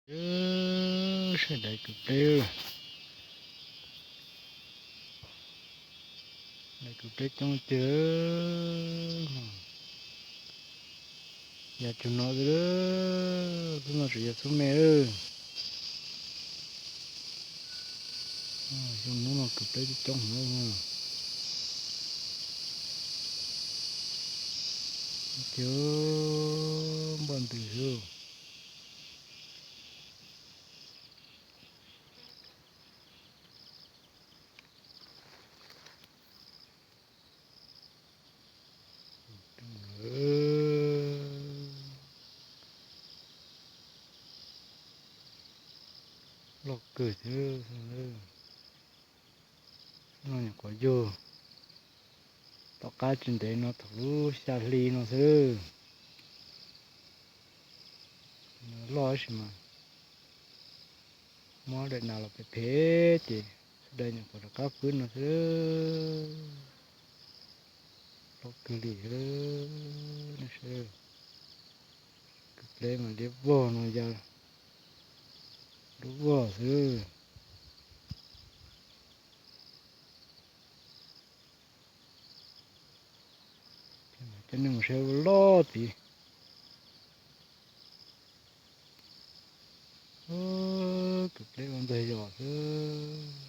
Saib daim kwv pleb, daim kwv pleb coob tiag. Yam cug no xwb, xub no tseem yog xub me. Xyoo hnub no kwv pleb coob heev. Cov npoj ntws xwb. Loj kawg thiab. No nyuam qhuav yug tom qab tsis ntev no thaum lub xya hli no xwb. Loj tab sis mas muab daim nas los pem pem ces sawv daws nyuam qhuav rov qab pw no xwb. Loj kawg li thiab ne. Kwv pleb mas liab vog no ya dub vog xwb. Coj nej mus saib ua loj tid. Kwv pleb ua ntxaig yos xwb.